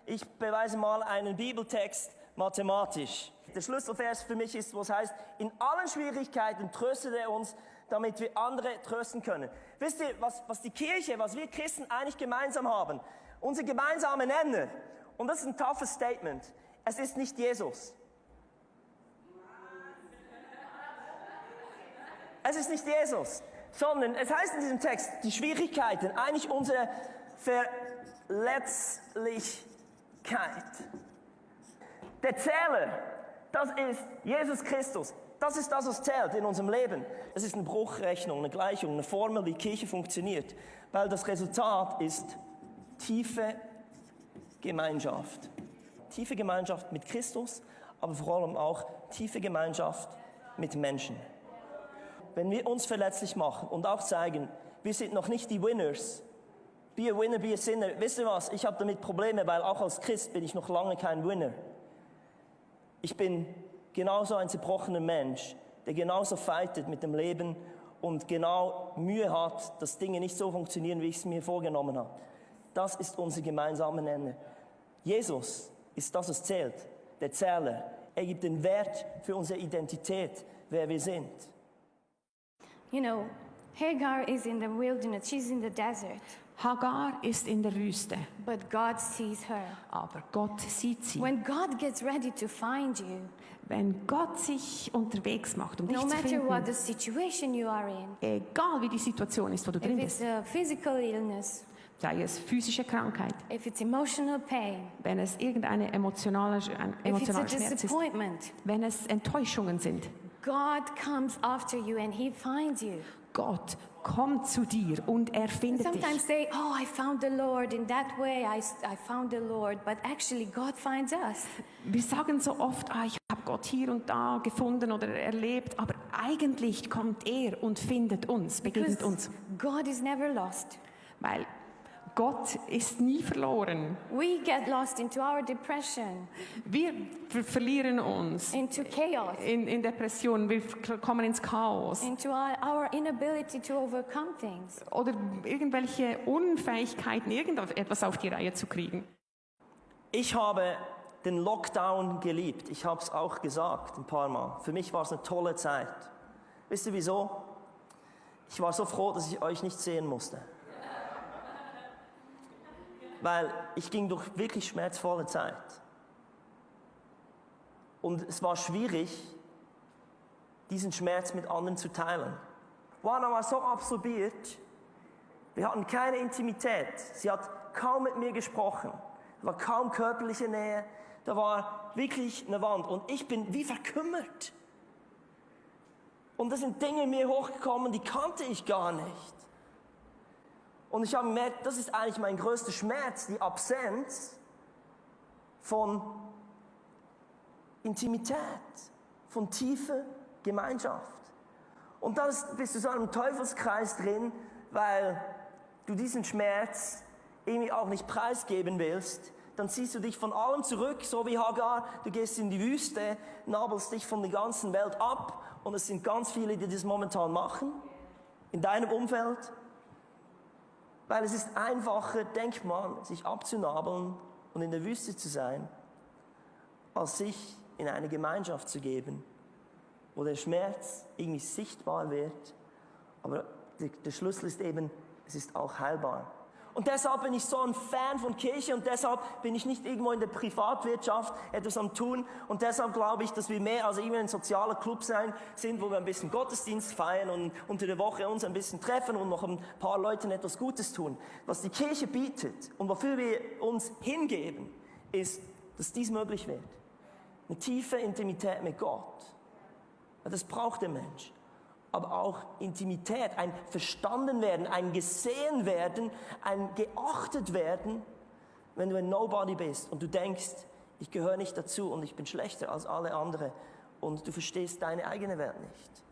Ich beweise mal einen Bibeltext mathematisch. Der Schlüsselvers für mich ist, wo es heißt, in allen Schwierigkeiten tröstet er uns, damit wir andere trösten können. Wisst ihr, was die Kirche, was wir Christen eigentlich gemeinsam haben? Unser gemeinsamer Nenner, und das ist ein toughes Statement, es ist nicht Jesus. Es ist nicht Jesus, sondern es heißt in diesem Text, die Schwierigkeiten, eigentlich unsere Verletzlichkeit. Der Zähler, das ist Jesus Christus. Das ist das, was zählt in unserem Leben. Es ist eine Bruchrechnung, eine Gleichung, eine Formel, wie Kirche funktioniert. Weil das Resultat ist tiefe Gemeinschaft. Tiefe Gemeinschaft mit Christus, aber vor allem auch tiefe Gemeinschaft mit Menschen. Wenn wir uns verletzlich machen und auch zeigen, wir sind noch nicht die Winners. Be a winner, be a sinner. Wisst ihr was? Ich habe damit Probleme, weil auch als Christ bin ich noch lange kein Winner. Ich bin genauso ein zerbrochener Mensch, der genauso fightet mit dem Leben und genau Mühe hat, dass Dinge nicht so funktionieren, wie ich es mir vorgenommen habe. Das ist unser gemeinsamer Nenner. Jesus ist das, was zählt, der Zähler. Er gibt den Wert für unsere Identität, wer wir sind. You know, Hagar is in the wilderness, she's in the desert. Hagar ist in der Wüste, But God sees her. aber Gott sieht sie. When God gets ready to find you, Wenn Gott sich unterwegs macht, um dich no zu matter what the finden, situation you are in, egal wie die Situation ist, wo du if drin it's bist, a physical illness, sei es physische Krankheit, if it's emotional pain, wenn es irgendeine emotionale if it's a Schmerz ist, disappointment, wenn es Enttäuschungen sind, God comes after you and He finds you. Gott kommt zu dir und er findet Sometimes dich. say, oh, I found the Lord. In that way, I found the Lord. But actually, God finds us. Wir sagen so oft, ich habe Gott hier und da gefunden oder erlebt, aber eigentlich kommt er und findet uns, begegnet uns, God is never lost. weil Gott ist nie verloren. We get lost into our depression, Wir verlieren uns into chaos, in Depressionen, wir kommen ins Chaos into our inability to overcome things. oder irgendwelche Unfähigkeiten, irgendetwas auf die Reihe zu kriegen. Ich habe den Lockdown geliebt. Ich habe es auch gesagt ein paar Mal. Für mich war es eine tolle Zeit. Wisst ihr wieso? Ich war so froh, dass ich euch nicht sehen musste. Weil ich ging durch wirklich schmerzvolle Zeit. Und es war schwierig, diesen Schmerz mit anderen zu teilen. Juana war so absorbiert, wir hatten keine Intimität. Sie hat kaum mit mir gesprochen. Da war kaum körperliche Nähe. Da war wirklich eine Wand. Und ich bin wie verkümmert. Und da sind Dinge in mir hochgekommen, die kannte ich gar nicht. Und ich habe gemerkt, das ist eigentlich mein größter Schmerz, die Absenz von Intimität, von tiefer Gemeinschaft. Und dann bist du so in einem Teufelskreis drin, weil du diesen Schmerz irgendwie auch nicht preisgeben willst. Dann ziehst du dich von allem zurück, so wie Hagar. Du gehst in die Wüste, nabelst dich von der ganzen Welt ab. Und es sind ganz viele, die das momentan machen, in deinem Umfeld. Weil es ist einfacher, denkt man, sich abzunabeln und in der Wüste zu sein, als sich in eine Gemeinschaft zu geben, wo der Schmerz irgendwie sichtbar wird. Aber der Schlüssel ist eben, es ist auch heilbar. Und deshalb bin ich so ein Fan von Kirche und deshalb bin ich nicht irgendwo in der Privatwirtschaft etwas am tun. Und deshalb glaube ich, dass wir mehr als immer ein sozialer Club sind, wo wir ein bisschen Gottesdienst feiern und unter der Woche uns ein bisschen treffen und noch ein paar Leuten etwas Gutes tun. Was die Kirche bietet und wofür wir uns hingeben, ist, dass dies möglich wird. Eine tiefe Intimität mit Gott. Das braucht der Mensch. Aber auch Intimität, ein Verstandenwerden, ein Gesehenwerden, ein geachtet werden, wenn du ein Nobody bist und du denkst, ich gehöre nicht dazu und ich bin schlechter als alle anderen und du verstehst deine eigene Welt nicht.